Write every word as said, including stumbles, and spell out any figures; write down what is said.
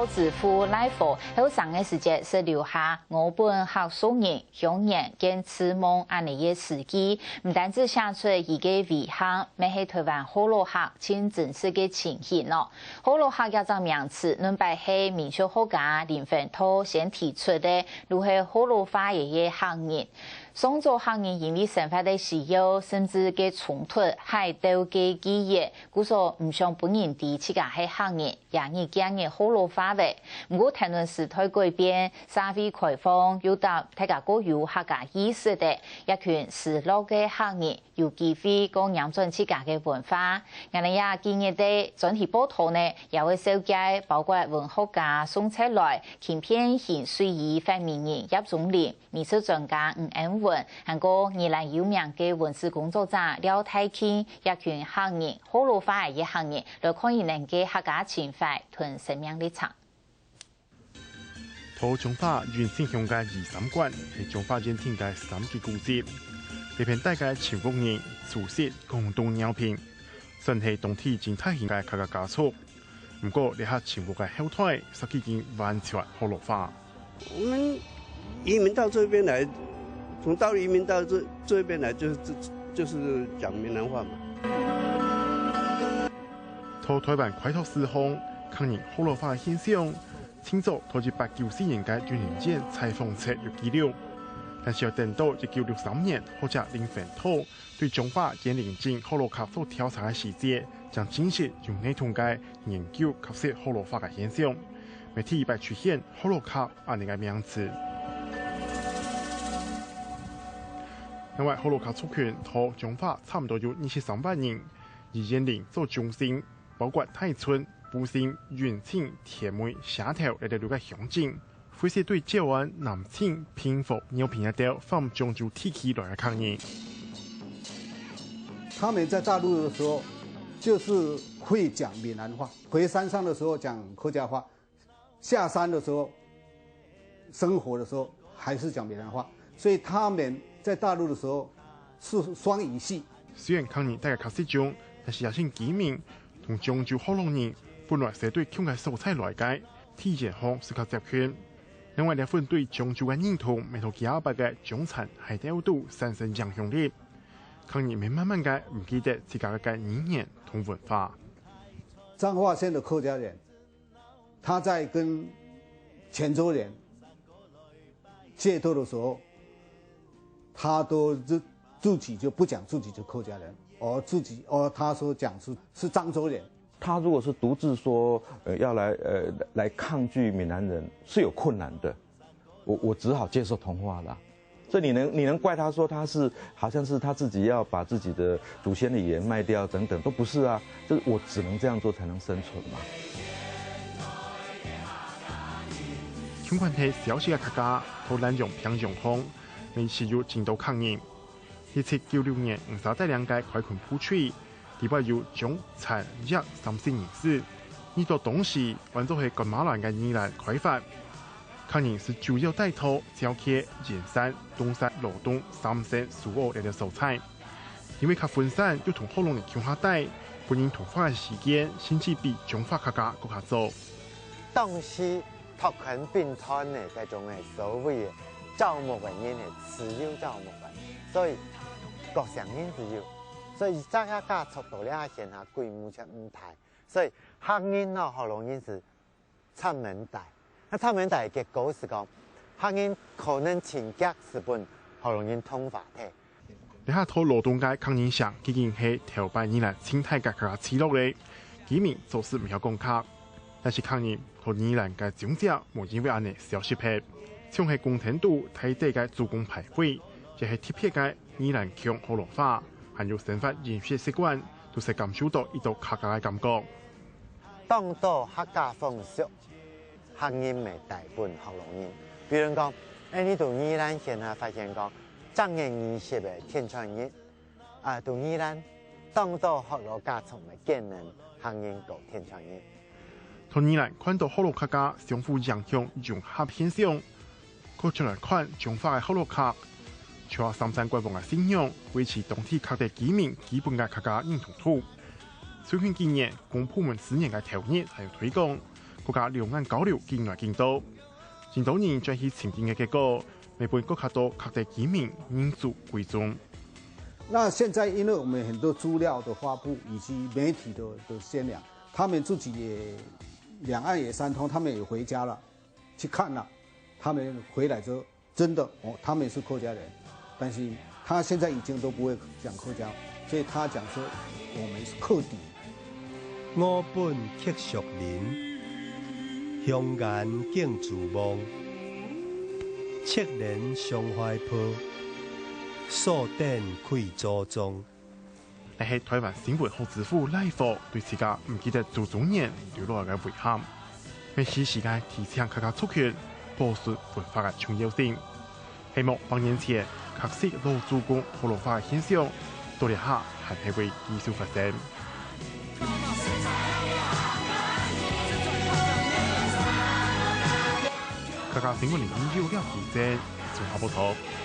之父賴和後生个時節，識留下我本客屬人、鄉願、建自夢恁呢个詩句，毋單止寫出佢个遺憾，乜係臺灣學老客盡真實个情形咯。學老客這隻名詞，原本係民俗學家林煥tou先提出个，就係學老化个一客人。上早客人因為生活个需要，甚至个衝突、械鬥个記憶，故所毋想分人知自家係客人， 也日漸个學老化了。毋過，談論時代改變、社會開放，又搭大家較有客家意識了，這群失落个客人有機會過黏轉自家个文化。𠊎等也今日个專題報導呢，也會紹介包括文學家宋哲來、輕便行水衣發明人葉中麟、 美術專家吳恩文，還過宜蘭有名个文史工作者廖大慶，這群客人、學老化个客人，來看佢等个客家情懷同生命歷程。桃竹花永靖鄉个二三館係彰化縣定个三級古蹟，這片地个陳屋人、祖籍廣東饒平，算係當地真大型个客家家族。 毋過，這下陳屋个後代，煞已經完全學老化。我們移民到這邊來，從大陸移民到這這邊來，就是就是講閩南話嘛。在臺灣開拓史上，客人學老化个現象，清朝在一八九四年个雲林縣採訪冊有記錄，但是要等到一九六三年，學者林煥tou 對彰化員林鎮學老客所調查个時節，正真實有系統个研究確實學老化个現象，乜第一擺出現學老客恁呢个名詞。另外，學老客族群在彰化差毋多有二十三萬人，以員林做中心，包括大村、埔心、永靖、田尾、社頭這兜六个鄉鎮， 會使對詔安、南靖、平和、饒平這兜反漳州地區來个客人。他們在大陸的時候，就是會講閩南話，回山上的時候講客家話，下山的時候，生活的時候還是講閩南話，所以他們在大陸的時候是雙語系。雖然客人戴个確實種，但是也係居民同漳州學老人本來係對共个所在來个， 語言項係較接近。另外，這份對漳州个認同，乜在幾下擺个漳泉械鬥肚產生影響力。客人乜慢慢个毋記得自家个語言同文化。彰化縣的客家人，他在跟泉州人械鬥的時候，他都自自己就不講自己是客家人，而自己而他說講是是漳州人。 他如果是獨自說，呃，要來，呃，來抗拒閩南人，是有困難的。我我只好接受同化啦。所以你能你能怪他說他是好像是他自己要把自己的祖先的語言賣掉等等，都不是啊。就是我只能這樣做才能生存嘛。儘管係小小个客家，在南洋平洋項，乜係有真多客人。一七九六年，吳沙帶領个開墾部隊， 裡背有漳泉葉三姓人氏，遇到當時安做係噶瑪蘭个宜蘭開發。客人係主要戴在礁溪、員山、東山、羅東、三星、蘇澳這兜所在。因為較分散，又同學老人共下戴，分人同化个時間，甚至比彰化客家更加早。當時拓墾兵團呢，該種个所謂个招募个人係自由招募个，所以各省人都有。 所以這下家族到這下現下規模就毋大，所以客人摎學老人係插門大。該插門大个結果係講，客人可能盡遽係分學老人同化忒。這下在羅東个客人城已經係頭擺宜蘭盡大个客家聚落了，居民做事毋曉講客，但是客人在宜蘭个蹤跡無因為恁呢消失忒，像係公廳肚大垤个祖公牌位，也係特別个 宜蘭腔學老話，還有生活飲食習慣，都係感受到一種客家个感覺。當多客家風俗，客人乜帶分學老人。比如講，哎，你到宜蘭縣啊，發現講，正月二十个天穿日，啊，到宜蘭，當多學老家族乜見面，客人過天穿日。在宜蘭看到學老客家相互影響融合現象， 過轉來看彰化个學老客，除了三山國王个信仰，維持當地各地居民基本个客家認同度。最近幾年，公部門資源个投入還有推廣，國家兩岸交流緊來緊多。真多人轉去尋根个結果，乜分國家到各地居民認祖歸宗。那現在因為我們很多資料的發布以及媒體的的宣揚，他們自己也兩岸也相通，他們也回家了，去看了，他們回來之後，真的哦，他們是客家人，但是他現在已經都不會講客家，所以他講說我們是客敵。我本客屬人，香眼敬諸王，赤練常懷抱，所等愧祖宗。 這係臺灣新聞好之父賴和對自家毋記得祖宗人留落來个遺憾。乜係時間提醒客家族群保存文化个重要性。希望百年前客式老祖公學老話个現象，到這下還係會繼續發生。客家新聞零零六廖其正，綜合報導。